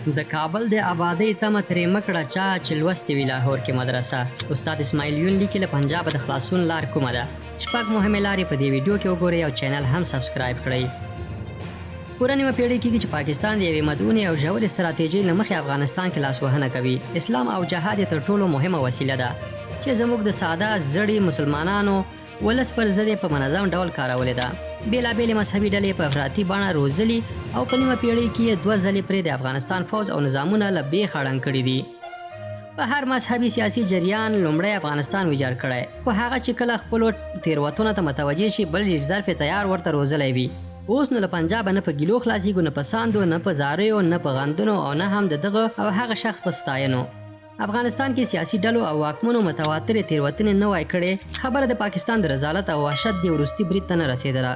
د کابل د ابادۍ تمه ترې مه کړه چا چې لوستې وي لاهور کې مدرسه. استاد اسماعیل یون لیکي له پنجابه د خلاصون لار کومه ده؟ شپږ مهمې لارې په دې ویډیو کې وګورئ او چینل هم سبسکرایب کړئ. پوره نیمه پیړۍ کیږي چې پاکستان د یوې مدعونې او ژورې ستراتیژۍ له مخې افغانستان کې لاسوهنه کوي. اسلام او جهاد یې تر ټولو مهمه وسیله ده چې زموږ د ساده زړي مسلمانانو ولس پر ضد یې په منظم ډول کارولې ده. بېلابېلې مذهبي ډلې یې په افراطي بڼه روزلي او په نیمه پېړۍ کې یې دوه ځلې پرې د افغانستان فوځ او نظامونه له بېخه ړنګ کړي دي. په هر مذهبي سیاسي جریان لومړی افغانستان ویجاړ کړی، خو هغه چې کله خپلو تېروتنو ته متوجه شي، بل ظرف یې تیار ورته روزلی وي. اوس نو له پنجابه نه په ګیلو خلاصېږو، نه په ساندو، نه په زاریو، نه په غندنو او نه هم د دغه او هغه شخص په ستاینو. افغانستان کې سیاسي ډلو او واکمنو متواترې تېروتنې نه وای کړې، خبره د پاکستان د رذالت او وحشت دې وروستي برید ته نه رسېدله.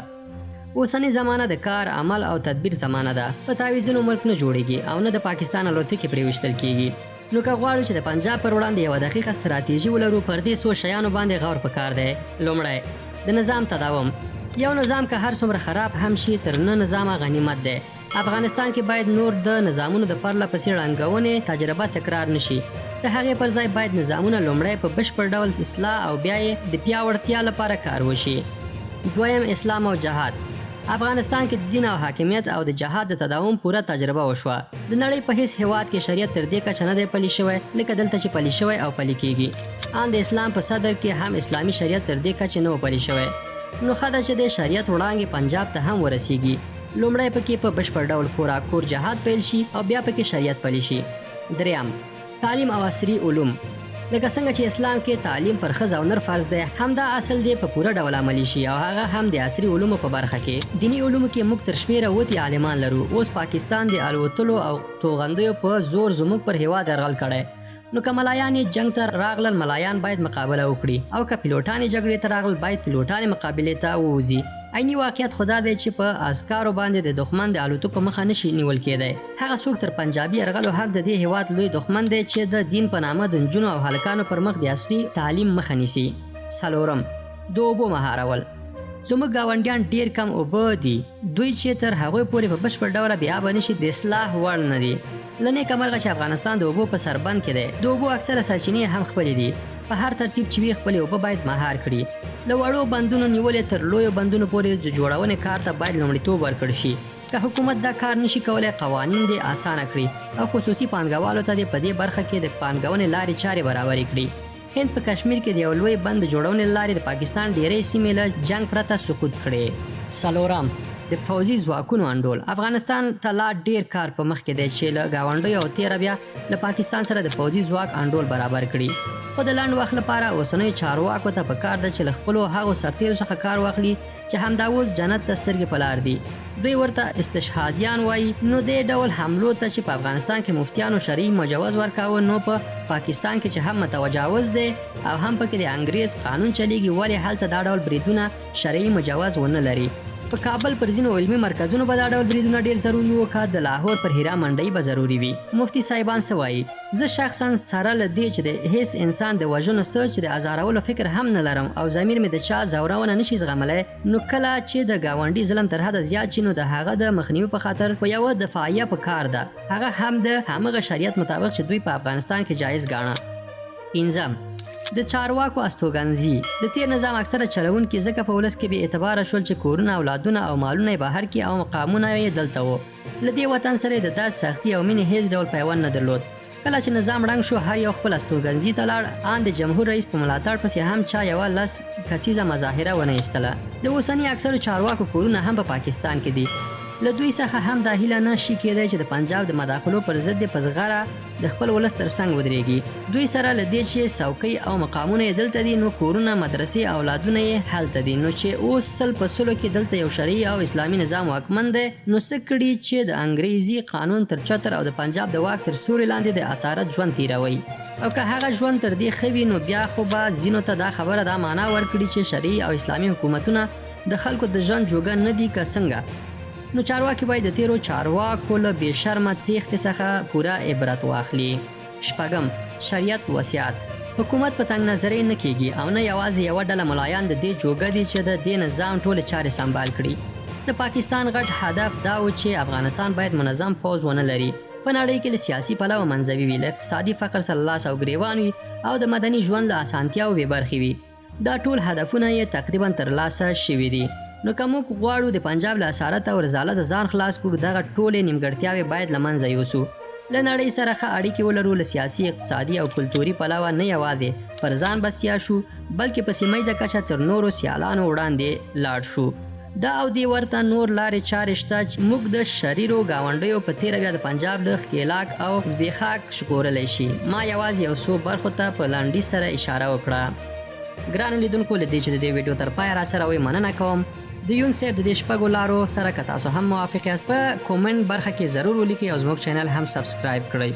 اوسنۍ زمانه د کار، عمل او تدبیر زمانه ده. په تعویذونو ملک نه جوړېږي او نه د پاکستان الوتکې پرې ویشتل کېږي. نو که غواړو چې د پنجاب پر وړاندې یوه دقیقه ستراتیژي ولرو، پر دې څو شیانو باندې غور پکار دی. لومړی، د نظام تداوم. یو نظام که هر څومره خراب هم شي، تر نه نظامه غنیمت دی. افغانستان کې باید نور د نظامونو د پرله پسې ړنګونې تجربه تکرار نه شي. د هغې پر ځای باید نظامونه لومړی په بشپړ ډول اصلاح او بیا یې د پیاوړتیا لپاره کار وشي. دویم، اسلام او جهاد. افغانستان کې د دین او حاکمیت او د جهاد د تداوم پوره تجربه وشوه. د نړۍ په هیڅ هیواد کې شریعت تر دې کچه نه دی پلي شوی لکه دلته چې پلي شوی او پلي کیږي. آن د اسلام په صدر کې هم اسلامي شریعت تر دې کچې نه و پلي شوی. نو ښه ده چې د شریعت وړانګې پنجاب ته هم ورسیږي. لومړی پکې په بشپړ ډول کوراکور جهاد پیل شي او بیا پکې شریعت پلی شي. دریم، تعلیم او عصري علوم. لکه څنګه چې اسلام کې تعلیم پر ښځه او نر فرض دی، همدا اصل دې په پوره ډول عملي شي او هغه هم د عصري علومو په برخه کې. دیني علومو کې موږ تر شمېره وتي عالمان لرو. اوس پاکستان د الوتلو او توغندیو په زور زموږ پر هېواد یرغل کړی، نو که ملایان یې جنګ ته راغلل ملایان باید مقابله وکړي او که پیلوټان یې جګړې ته راغلل باید پیلوټان یې مقابلې ته ووځي. عیني واقعیت خو دا دی چې په اسکارو باندې د دښمن د الوتکو مخه نه شي نیول کېدای. هغه څوک تر پنجابي یرغلو هم د دې هېواد لوی دښمن دی چې د دین په نامه د نجونو او هلکانو پر مخ د عصري تعلیم مخه نیسي. څلورم، د اوبو مهارول. زموږ ګاونډیان ډېر کم اوبه دي، دوی چې تر هغوی پورې په بشپړ ډول بې آبه نه شي د اصلاح وړ نه دي. له نېکه مرغه چې افغانستان د اوبو په سربند کې دی، د اوبو اکثره سرچینې هم خپلې دي. په هر ترتیب چې وي خپلې اوبه باید مهار کړي. له وړو بندونو نیولې تر لویو بندونو پورې د جوړونې کار ته باید لومړیتوب ورکړ شي. که حکومت دا کار نشي کولای قوانین دې اسانه کړي او خصوصي پانګوالو ته دې په دې برخه کې د پانګونې لارې چارې برابرې کړي. هند په کشمیر کې د یو لوی بند د جوړونې له لارې د پاکستان ډیری سیمې له جنګ پرته سقوط کړې. څلورم، د پوځي ځواکونو انډول. افغانستان ته لا ډیر کار په مخ کې دی چې له ګاونډیو او تیره بیا له پاکستان سره د پوځي ځواک انډول برابر کړي. خو د لنډ وخت لپاره اوسنیو چارواکو ته په کار ده چې له خپلو هغو سرتیرو څخه کار واخلي چې همدا اوس جنت ته سترګې په لار دي. دوی ورته استشهادیان وایي، نو دې ډول حملو ته چې په افغانستان کې مفتیانو شرعي مجوز ورکاوه، نو په پاکستان کې چې هم متوجاوز دی او هم پکې د انګریز قانون چلیږي، ولې هلته دا ډول بریدونه شرعي مجوز ونه لري؟ په کابل پر ځینو علمي مرکزونو به دا ډول بریدونه ډیر ضروري وو که د لاهور پر هیرا منډۍ به ضروري وي؟ مفتي صاحبان څه وایي؟ زه شخصاً سره له دې چې د هېڅ انسان د وژنو څه چې د ازارولو فکر هم نه لرم او ضمیر مې د چا ځورونه نه شي زغملی، نو کله چې د ګاونډي ظلم تر حده زیات شي نو د هغه د مخنیوي په خاطر خو یوه دفاعیه په کار ده، هغه هم د همغه شریعت مطابق چې دوی په افغانستان کې جایز ګاڼه. پنځم، د چارواکو استوګنځي. د تېر نظام اکثره چلوونکي ځکه په ولس کې بې اعتباره شول چې کورونه، اولادونه او مالونه یې بهر کې او مقامونه یې دلته وو. له دې وطن سره یې د درد، سختي او مینې هېڅ ډول پیوند نه درلود. کله چې نظام ړنګ شو، هر یو خپل استوګنځي ته لاړ، آن د جمهور رئیس په ملاتړ پسې هم چا یوه لس کسیزه مظاهره ونه ایستله. د اوسني اکثرو چارواکو کورونه هم په پاکستان کې دي. له دوی څخه هم دا هیله نه شي کېدای چې د پنجاب د مداخلو پر ضد دې په زغره د خپل ولس تر څنګ ودرېږي. دوی سره له دې چې څوکۍ او مقامونه یې دلته دي، نو کورونه، مدرسې او اولادونه یې هلته دي، نو چې اوس سل په سلو کې دلته یو شرعي او اسلامي نظام واکمن دی، نو څه کړي چې د انګرېزي قانون تر چتر او د پنجاب د واک تر سیوري لاندې د اسارت ژوند تېروي؟ او که هغه ژوند تر دې ښه وي، نو بیا خو به ځینو ته دا خبره دا معنا ورکړي چې شرعي او اسلامي حکومتونه د خلکو د ژوند جوګه نه دي که څنګه؟ نو چارواکي باید د تېرو چارواکو له بې شرمه تېښتې څخه پوره عبرت واخلي. شپږم، شریعت وصیت. حکومت په تنګ نظرۍ نه کېږي او نه یوازې یوه ډله ملایان د دې جوګه دي چې د دې نظام ټولې چارې سمبال کړي. د پاکستان غټ هدف دا و چې افغانستان باید منظم پوځ ونه لري. په نړۍ کې له سیاسي پلوه منزوي وي، له اقتصادي فقر سره لاس او ګریوان وي او د مدني ژوند له اسانتیاو بې برخې وي. دا ټول هدفونه یې تقریبا ترلاسه شوي دي. نو که موږ غواړو د پنجاب له اسارته او رذالته ځان خلاص کړو، دغه ټولې نیمګړتیاوې باید له منځه یوسو، له نړۍ سره ښه اړیکې ولرو، له سیاسي، اقتصادي او کلتوري پلوه نه یوازې پر ځان بسیا شو، بلکې په سیمه ییزه کچه تر نورو سیالانو وړاندې لاړ شو. دا او دې ورته نور لارې چارې شته چې موږ د شریرو ګاونډیو، په تېره بیا د پنجاب له ښکېلاک او زبېښاک ژغورلی شي. ما یوازې یو څو برخو ته په لنډیز سره اشاره وکړه. ګرانو لیدونکو، له دې چې د دې ویډیو تر پایه راسره وئ مننه کوم. د یون صاحب د دې شپږو لارو سره که تاسو هم موافق یاست، په کومنټ برخه کې ضرور ولیکئ او زموږ چینل هم سبسکرایب کړئ.